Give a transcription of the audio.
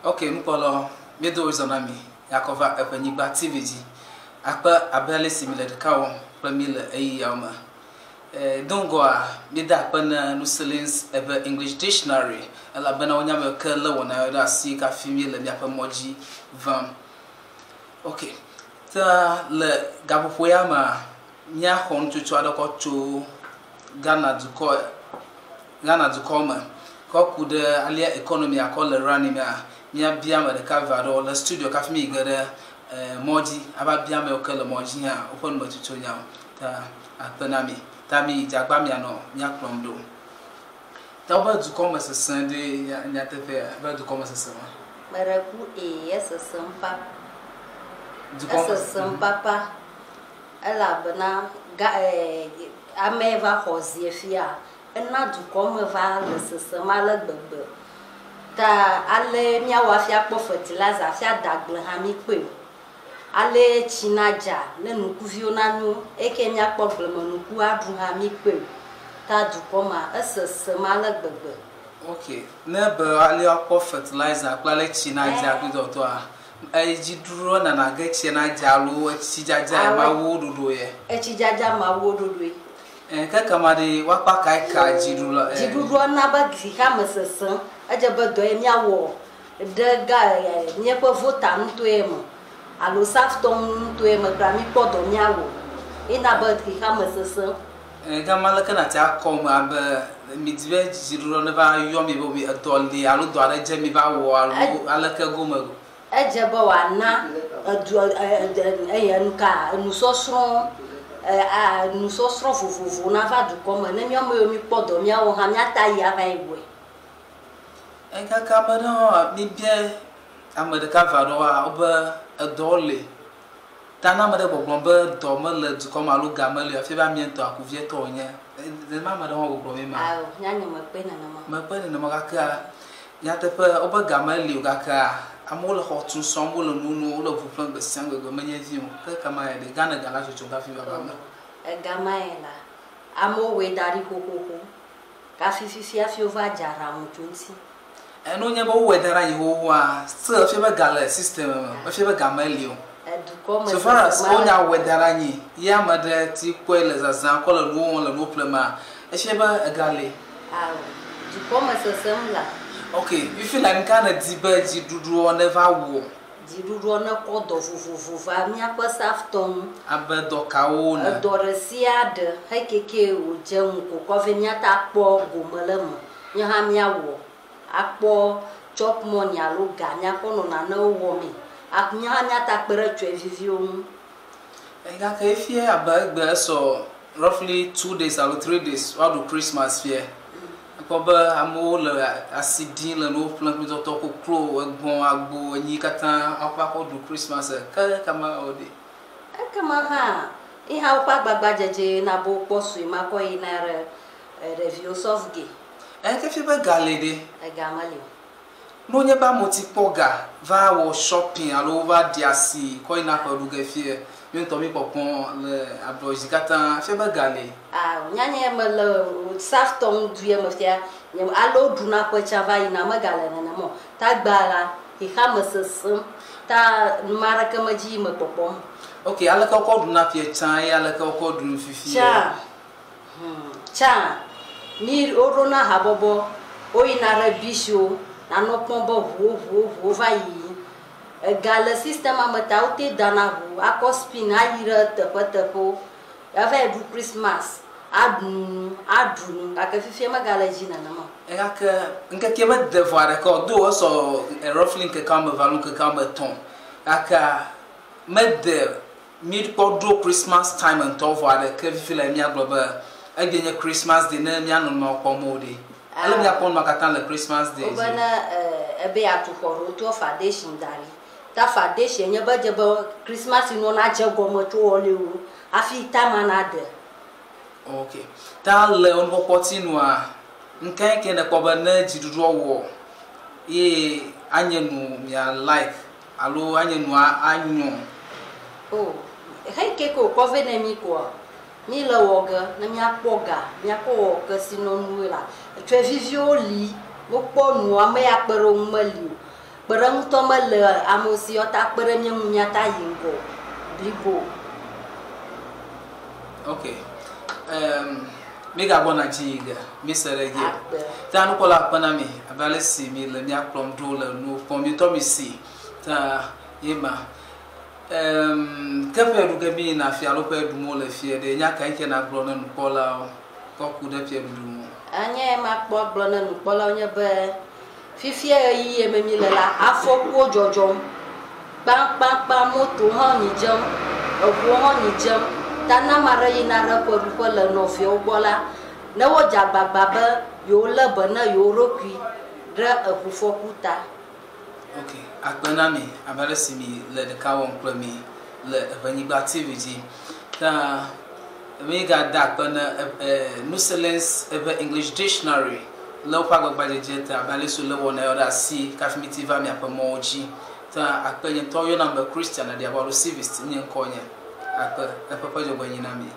Ok, nukpɔlawo, míedo wozɔ na mi Yakɔva eƒe nyigba TV dzi. Akpe abe ale si mile ɖeka wɔm kple mí le ɣeyiɣiawo me. E, do ŋgɔa, míeda akpe na Nusilin's eƒe English Dictionary elabena wonye ame ke lé wɔna ɖe asi kafi míele míaƒe mɔ dzi vam. Ok, ta le gaƒoƒo ya mea, míaxɔ nutsotso aɖe kɔ tso Ghana dukɔ Ghana dukɔ me kɔ ku ɖe alia economy akɔ le running mea, míabia ame ɖeka eve aɖewo le studio kafi míyi ge ɖe mɔ dzi ava bia amewo ke le mɔ dzi hã woƒe numetsotso nyawo. Ta akpe na mi. Ta mi dzagba mianɔ mía kplɔm ɖo. Ta wobe dukɔ me sesẽ ɖe nyateƒea be dukɔ me sesẽ ma. Meɖe ku ee esesẽm papa. Dukɔ me Esesẽm papa elabena ga ee ame va xɔ zie fia ena dukɔ me va le sesẽm ale gbegbe. Ta ale míawɔ hafi akpɔ fertilizer hafi ada agble hã míkpɔe o. Ale tsi nadza ne nukuviwo nanyo eke míakpɔ agblemenuku aɖu hã míkpɔe o. Ta dukɔ ma esesẽm ale gbegbe. Ok, ne be ale woakpɔ fertilizer kple ale tsi nadza kple dɔtɔa, edziɖuɖua nana ge tsia nadza alo etsi dzadza ya ma wu wo ɖoɖo ye. Etsi dzadza ma wu wo ɖoɖoe. E, ke kema ɖe woakpa kae ka dziɖuɖua? Dziɖuɖua na be xexeame sesẽ. Edze be dɔ ye míawɔ ɖe ga míaƒe Volta nutoe me alo South-Tong nutoe me kura míkpɔ dɔ míawɔ. Ena be xexeame sesẽ. E, gama leke nàte akɔ me abe midi be dziɖuɖua ne va yɔ mi be mi edɔ li alo dɔ aɖe dze mi va wɔ alo aleke gome? Edze be wòana edu eye nuka enusɔsrɔ̃ nusɔsrɔ̃ vovovowo nava dukɔ me ne míawo yiwo míkpɔ dɔ míawɔ hã míata yi ava yi wɔe. Gake ame ɖewo hã míbia ame ɖeka eve aɖewoa wobe edɔwo li. Ta ne ame ɖe gbɔgblɔm be dɔ mele dukɔ me alo ga meli o efia be amea ŋutɔ akuvietɔ wònye. Nenema ame ɖewo hã gbɔgblɔm ye ma. Ao, nya nye mekpɔe nenema. Mekpɔe nenema gakea nyateƒe wobe ga meli o gakea amewo le xɔ tum sɔm, wole nu nom, wole ʋu ƒlem gbe sia gbegbe menye vi o. Ke kema ya ɖe Ghana ga la tsotso hafi vava me. Ega ma ye la, amewo wɔe da ɖi xoxoxo. Kafi fifi hafi wova dze aɖaŋu tso eŋuti. Ene wonye be wowɔe da ɖe anyi xoxoa, still efia be ga le system me, efia be ga meli o. Edukɔ me So far as sese ma wonya wɔe da ɖe anyi ye ame ɖe ti kpɔe le zazã kɔ le nuwo wɔm le nuwo ƒlema, efia be ega li. Ao, dukɔ me sesem la. Ok, fifi la nuka nèdi be dziɖuɖuɔ neva wɔ? Dziɖuɖuɔ nekɔ dɔ vovovo va míaƒe South-tɔ ŋu. Abe dɔ kawo ne? Edɔ ɖe sia ɖe hekeke wòdze ŋu ko kɔ vɛ míata kpɔ gome le eme. Nye hã míawɔ akpɔ chop money alo ga míakɔ nɔ nanewo wɔmee. Nye hã míata kpe ɖe tsɔeviviwo ŋu. Gake efia abe egbe esɔ roughly 2 days alo 3 days woaɖu Christmas fia. Ekpɔ be amewo le asi ɖim le nuwo ƒlem kple dɔtɔ koklo, egbɔ̃, agbo, enyi katã woava kɔ ɖu Christmas. Ke kama wɔ ɖe? Ekema hã, ye hã woƒe agbagbadzedze na be wokpɔ sue ma kɔ yina ɖe ɖeviwo sɔvge. Ke fia be ga li ɖe? Ega meli o. Ne wonye be amewo ti kpɔ ga va wɔ shopping alo wova ɖi asi kɔ yina ƒe ɖu ge fie, mi ŋutɔ mi kpɔkpɔ le ablɔdzi katã fia be ga li. Ao, nyanye mele South-Tong du ye me fia, nye alo ɖuna ƒe tsã va yina megale nenema o. Tagba la, xexeame sesẽm ta nu ma ɖeke medzi yi me kpɔkpɔm. Ok, aleke wokɔ ɖuna ƒe tsã eye aleke wokɔ ɖu fifi? Tsã, mi woɖona habɔbɔ, woyina ɖe bisiwo, nanɔ kpɔm be ʋuwo ʋuwo ʋuwo va yiyi. Ega le system me ta wote dana ʋu akɔ spin ayi ɖe teƒeteƒewo. Ava yi ɖu Christmas, aɖu nu, aɖu nu gake fifia megale edzi nenema o. Gake ŋkeke mede vɔ aɖeke o, do esɔ roughly ŋkeke woame eve alo ŋkeke woame etɔ̃ gake mede míkpɔ ɖo Christmas time ŋutɔ vɔ aɖeke fifi le míagblɔ be egbe nye Christmas day ne míanɔ nua kpɔm o ɖe. Ale míakpɔ nua katã le Christmas day Wobe dzi. ne ebe yeatu xɔ ɖe wotrɔ foundation da ɖi. Ta foundation nye be edze be Christmas nua nadze gɔme tso wɔliwo hafi tama nade. Ok. Ta le nukpɔkpɔ nua, nukae ke nèkpɔ be ne dziɖuɖua wɔ ye anye nu mia like alo anye nua anyo? O, heke ke wòkɔ vɛ ne mí koa, mí le wɔ ge ne míakpɔ ga, míakɔ wɔ kesinɔnuwoe la, tsɔeviviwo li, wokpɔ nu ame ya kpe ɖe wo ŋu meli o. Kpeɖeŋutɔ mele amewo si woata kpe ɖe mía ŋu míata yi ŋgɔ blibo. Ok. Um, mígagbɔna dzi yi ge, míse ɖe edzi. Akpe. Ta nukpɔla akpe na mi abe ale si mi le mía kplɔm ɖo le nu kpɔm mietɔ mi si. Ta ye ma. Um, ke ƒe ɖu ge mi yina fia alo ƒe ɖum wole fia ɖe nya kae ke nagblɔ ne nukpɔlawo kɔ ku ɖe fia ɖuɖu ŋu? Anye makpɔ gblɔ ne nukpɔlawo nye be fifia ɣeyiɣi me mi le la, afɔkuwo dzɔdzɔm. Kpakpakpa moto hã nyi dzem, eʋuwo hã nyi dzem. Ta ne ame aɖe yina ɖe ƒeɖuƒe le nɔviawo gbɔ la, ne wodze agbagba be yewolé be ne yewo ɖokui ɖe eʋufɔku ta. Ok, akpe na mi abe ale si mi le ɖeka wɔm kple mi le Eʋenyigba TV dzi. Ta mi gada akpe ne Nuselens eƒe English Dictionary le woƒe agbagbadzedze ta abe ale si wole wɔna yɔ ɖe asi kafi mi ti va miaƒe mɔwo dzi. Ta akpe nye ŋutɔ yɔnam be Christian Aɖiabo alo Civist nye ŋkɔ nye. Akpe eƒe ƒe dzɔgbe nyi na mi.